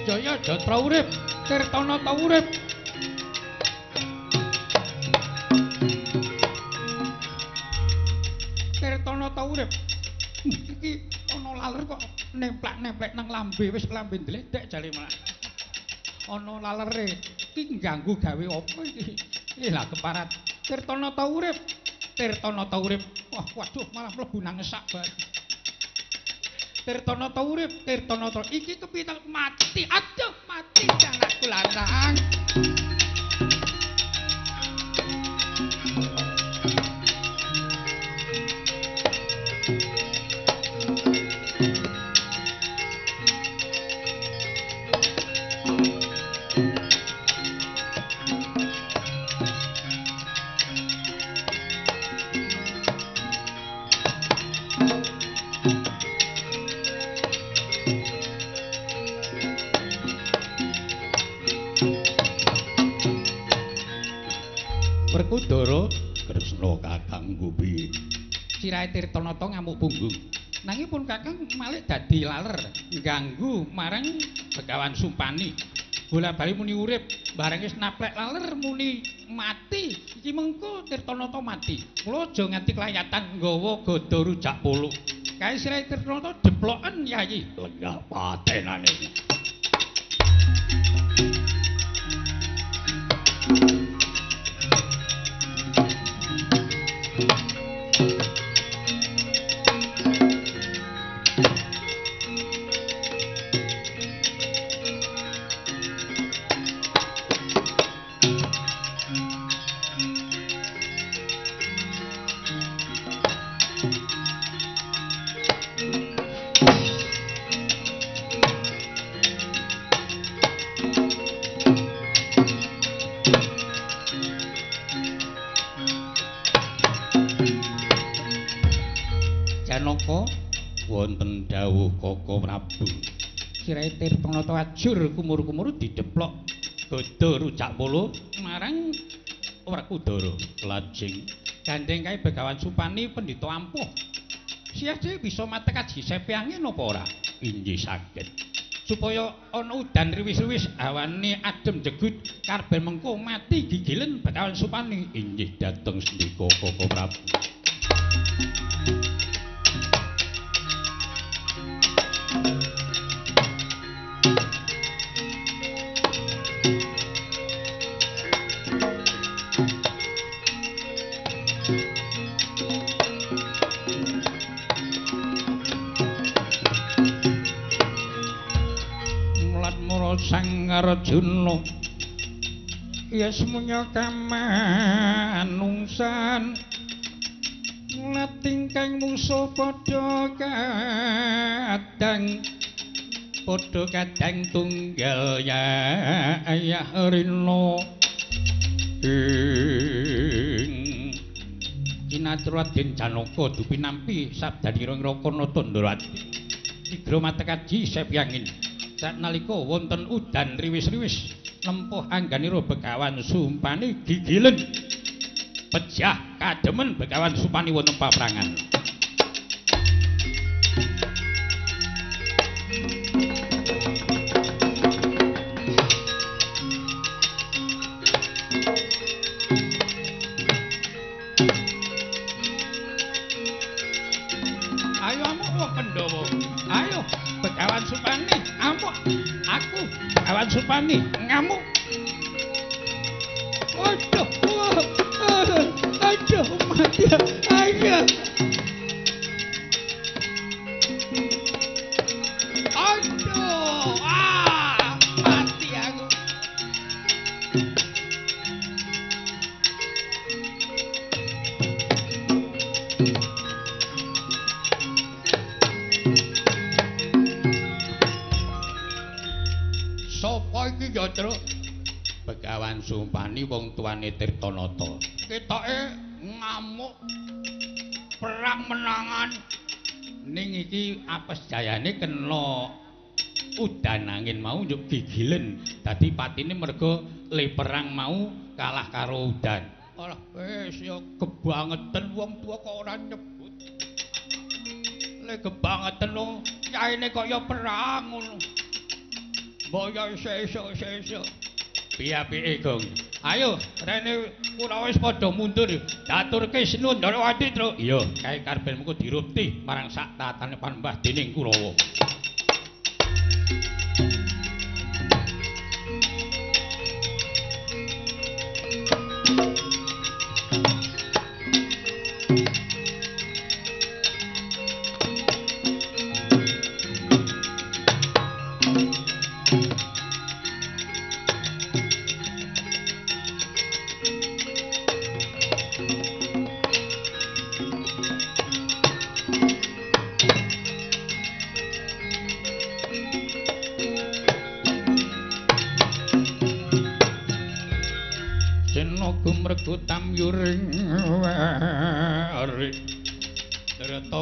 Jaya Jatra urip, Tirtanata urip. Tirtanata urip. Iki ana laler kok nemplak-nemplek nang lambe, wis lambe ndledek jare malah. Ana lalere. Iki ngganggu gawe apa iki? Lah keparat. Tirtanata urip. Tirtanata urip. Wah, waduh malah mlebu nang sak bar. Tirtanata urip, Tirtanata iki kepiye mati. Aduh, mati jangan aku lanang. Werkudara Kresna Kakang Gopi. Sirahe Tirtanata ngamuk punggung. Nanging pun Kakang malih dadi laler ngganggu marang Begawan Sumpani. Bola-bali muni urip, bareng wis naplek laler muni mati. Iki mengko Tirtanata mati. Mula aja nganti klayatan nggawa gada rujak polo. Kae sirahe Tirtanata deploken Yayi. Lenggah patenane. Janaka wonten dawuh Koko Prabu. Sirahe Tirtanata ajur kumur-kumur dideplok gada rujak polo marang Werkudara. Lajeng gandeng kae Begawan Supani pendhita ampuh. Siaje bisa matek aji sepe angin apa ora? Inggih saged. Supaya ana udan riwis-riwis awane adem jegut karben mengko mati gigilen Begawan Supani. Inggih dhateng sendika Koko Prabu. Sang Arjuna yasmunya kamanungsan latingkang mungsuh padha kadang tunggal ya ayah rina ing Kinatru Raden Janaka dupinampi sabdanira ngraka Nata Sigra matekaji sepyangin. Saknalika wonten udan riwis-riwis nempuh angganira Begawan Sumpani gigilen pejah kademen Begawan Supani wonten paprangan. Ayo amuk wong Pandhawa. Ayo Begawan Supani amuk. Aku Begawan Supani ngamuk. Aduh, aduh, mati. Ayo. Aduh, mati aku. Sapa iki ya, Truk? Begawan Sumpani wong tuane Tirtanata. Ketoke ngamuk perang menangan. Ning iki apes jayane kena udan angin mau njuk gigilen. Dadi patine merga le perang mau kalah karo udan. Alah wis ya kebangeten wong tuwa kok ora nyebut. Le kebangeten wong yaene kaya perang ngono. Mbok ya esuk-esuk. Piye-piye, Gong? Ayo, rene Kurawa wis padha mundur. Daturke Sinuwun Ndarawati, Truk. Iya, kae karben mengko dirupti marang sak tatane panembah dening Kurawa.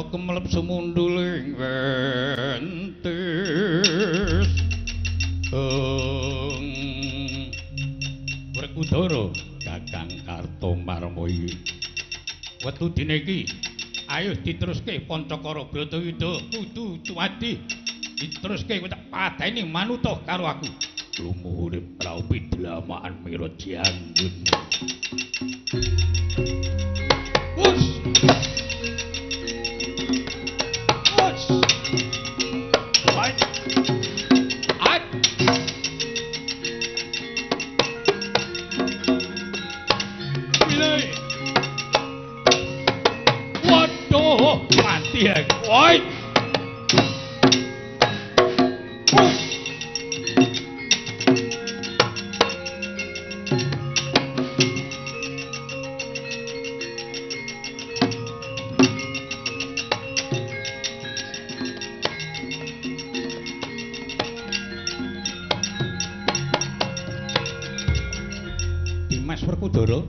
Kemlep sumunduling wentis Werkudara Kakang Kartomarma iki wetu dina iki ayo diteruske Pancakara Bratayuda kudu cuwadi diteruske kowe tak padani manuta karo aku lumuhure praupi dlamaan mira janggut. Wus Woi. Dimas Werkudara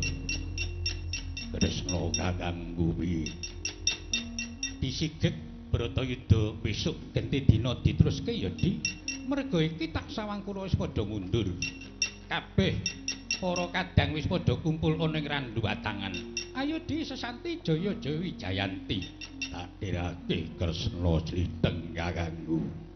Kresna kakangku piye? Disigek Bratayuda besok genti dina diteruske ya Di. Merga iki tak sawang kula wis padha mundur. Kabeh para kadang wis padha kumpul ana ing Randu Watangan. Ayo Di sesanti jaya jaya wijayanti. Tak dirake Kresna jliteng kakangku.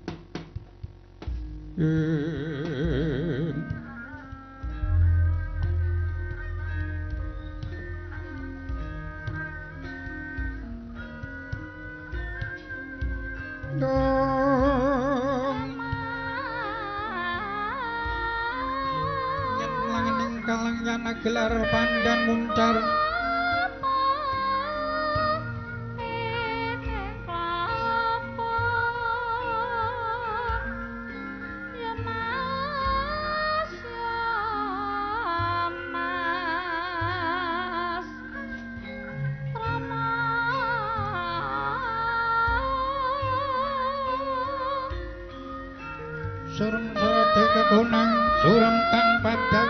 Gelar pandan muncar surem sarate kekonang surem tan padang.